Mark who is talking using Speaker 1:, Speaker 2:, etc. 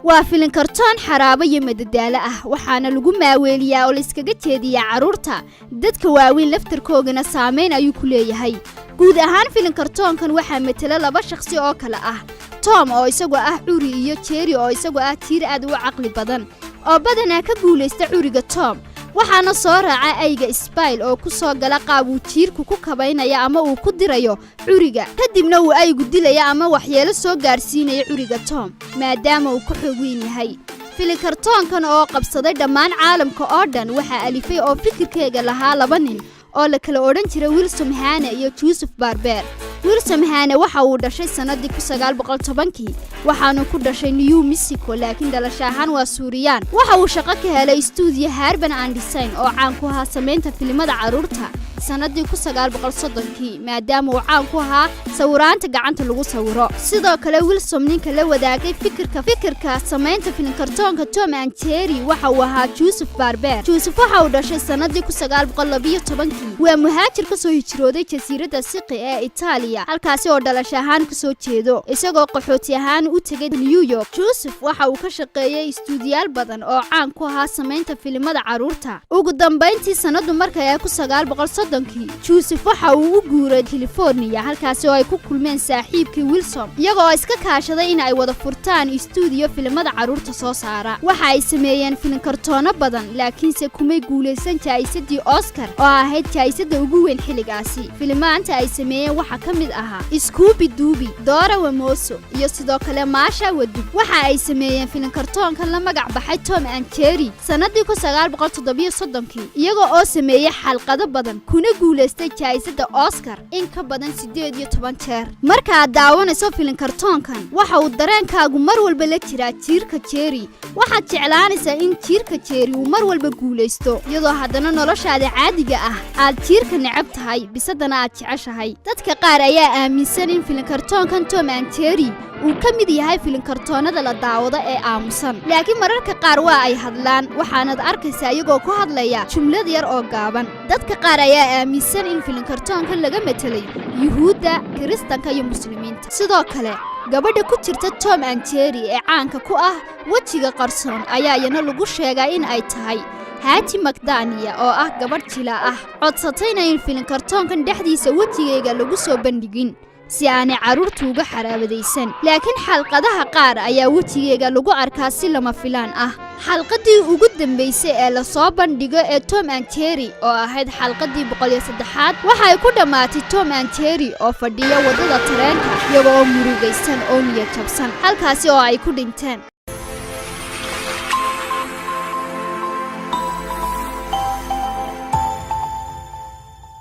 Speaker 1: Waa filin kartoon xaraabo iyo madadaalo ah, waxaana lagu maaweeliyaa oo layskaga jeediyaa carruurta. Dadka waaweyn laftarkoogana saameyn ayuu ku leeyahay. Guud ahaan filin kartoonkan waxaa matela laba shakhsi oo kale ah Tom oo isagoo ah curi iyo Jerry oo isagoo ah jiir aad u caqli badan oo badanaa ka guulaysta curiga Tom. Waxaana soo raaca ayga Spike oo ku soo gala qaab uu jiirku ku kabaynaya ama uu ku dirayo curiga, kadibna uu aygu dilaya ama waxyeelo soo gaadhsiinayo curiga Tom, maadaama uu ka xoog weyn yahay. Filin kartoonkan oo qabsaday dhammaan caalamka oo dhan waxaa alifay oo fikirkeega lahaa laba nin oo la kala odhan jiray Wilson Hane iyo Joseph Barber. Wilson Hane waxa uu dhashay sannadii 1910-kii, waxaanu ku dhashay New Mexico, laakiin dhalasho ahaan waa Suuriyaan. Waxa uu shaqo ka helay stuudiyo Harper and Design oo caan ku ahaa samaynta filimada carruurta sannadii 1930-kii, maadaama uu caan ku ahaa sawiraanta gacanta lagu sawiro. Sidoo kale Wilson ninka la wadaagay fikirka samaynta filimkartoonka Tom and Jerry waxa uu ahaa Joseph Barber. Joseph waxa uu dhashay sannadii 1912-kii. Waa muhaajir ka soo hijrooday jasiiradda Siqi ee Itaaliya, halkaasi oo dhalasho ahaan kasoo jeedo, isagoo qaxooti ahaan u tegay New York. Joseph waxa uu ka shaqeeyey istuudiyaal badan oo caan ku ahaa samaynta filimada carruurta. Ugu dambayntii sannadu markay ay 1930-kii, Joseph waxa uu u guuray California, halkaasi oo ay ku kulmeen saaxiibkii Wilson, iyagoo iska kaashaday in ay wada furtaan istuudiyo filimada carruurta soo saara. Waxa ay sameeyeen filimkartoono badan, laakiinse kumay guulaysan jaa'isadii Oscar oo ahayd jaa'isadda ugu weyn xilligaasi. Filimaanta ay sameeyeen waxaa ka mid ahaa Scooby Dooby, Dora Waa Mooso iyo sidoo kale Masha Waa Dub. Waxa ay sameeyeen filimkartoonkan la magac baxay Tom and Jerry sannadii 1937-kii, iyaga oo sameeyey xalqado badan kuna guulaystay jaa'isadda Oscar in ka badan 18 jeer. Markaad daawanayso filimkartoonkan, waxa uu dareenkaagu mar walba la jiraa jiirka Jerry. Waxaad jeclaanaysaa in jiirka Jerry uu mar walba guulaysto, iyadoo haddana noloshaada caadiga ah aad jiirka necab tahay, bisadana aad jeceshahay. Dadka qaar ayaa aaminsan in filimkartoonkan Tom and Jerry uu ka mid yahay filimkartoonada la daawado ee aamusan, laakiin mararka qaar waa ay hadlaan, waxaanad arkaysaa iyagoo ku hadlaya jumlad yar oo gaaban. Dadka qaar ayaa aaminsan in filimkartoonkan laga metelay Yuhuudda, Kiristanka iyo Muslimiinta. Sidoo kale gabadha ku jirta Tom and Jerry ee caanka ku ah wejiga qarsoon ayaa iyana lagu sheegaa in ay tahay Hattie McDaniel oo ah gabadh jila ah, codsatayna in filimkartoonkan dhexdiisa wejigayga lagu soo bandhigin si aanay carruurtu uga xaraabadaysan, laakiin xalqadaha qaar ayaa wejigeega lagu arkaa si lama filaan ah. Xalqadii ugu dambaysay ee lasoo bandhigo ee Tom and Jerry oo ahayd xalqadii 103-aad waxay ku dhammaatay Tom and Jerry oo fadhiya waddada tareenka, iyaga oo murugaysan oo niyad jabsan, halkaasi oo ay ku dhinteen.